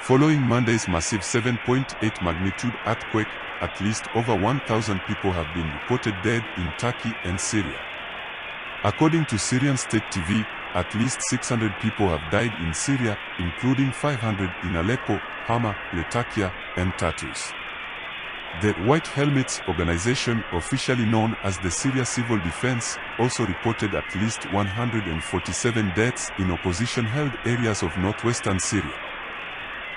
Following Monday's massive 7.8 magnitude earthquake, at least over 1,000 people have been reported dead in Turkey and Syria. According to Syrian state TV, at least 600 people have died in Syria, including 500 in Aleppo, Hama, Latakia, and Tartus. The White Helmets organization, officially known as the Syria Civil Defense, also reported at least 147 deaths in opposition-held areas of northwestern Syria.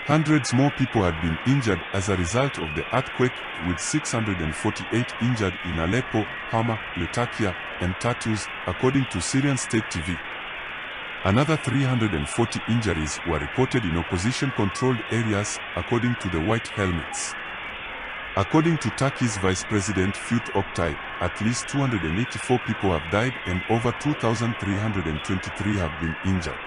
Hundreds more people had been injured as a result of the earthquake, with 648 injured in Aleppo, Hama, Latakia, and Tartus, according to Syrian state TV. Another 340 injuries were reported in opposition-controlled areas, according to the White Helmets. According to Turkey's Vice President Fuat Oktay, at least 284 people have died and over 2,323 have been injured.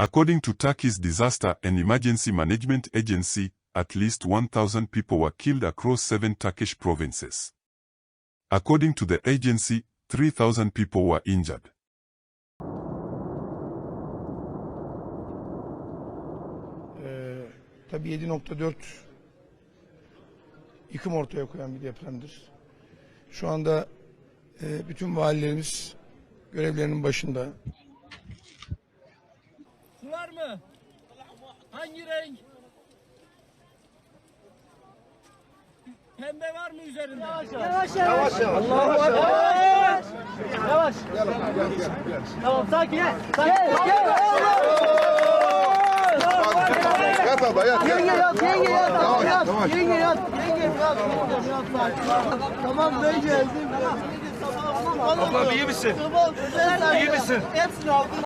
According to Turkey's Disaster and Emergency Management Agency, at least 1,000 people were killed across 7 Turkish provinces. According to the agency, 3,000 people were injured. Tabii 7.4 yıkım ortaya koyan bir depremdir. Şu anda bütün valilerimiz görevlerinin başında. Su var mı? Hangi renk? Pembe var mı üzerinde? Yavaş yavaş. Yavaş yavaş. Allahu Ekber. Yavaş. Tamam, sakin. Sakin. Gel. Yat abla, yat. Yenge yat, yenge yat, Yavaş, yat, yavaş. yenge yat, yenge yat, yenge yat, sakin. Tamam, ben geldim. Tamam, Ablam iyi misin? Tamam, İyi misin? Hepsini aldım.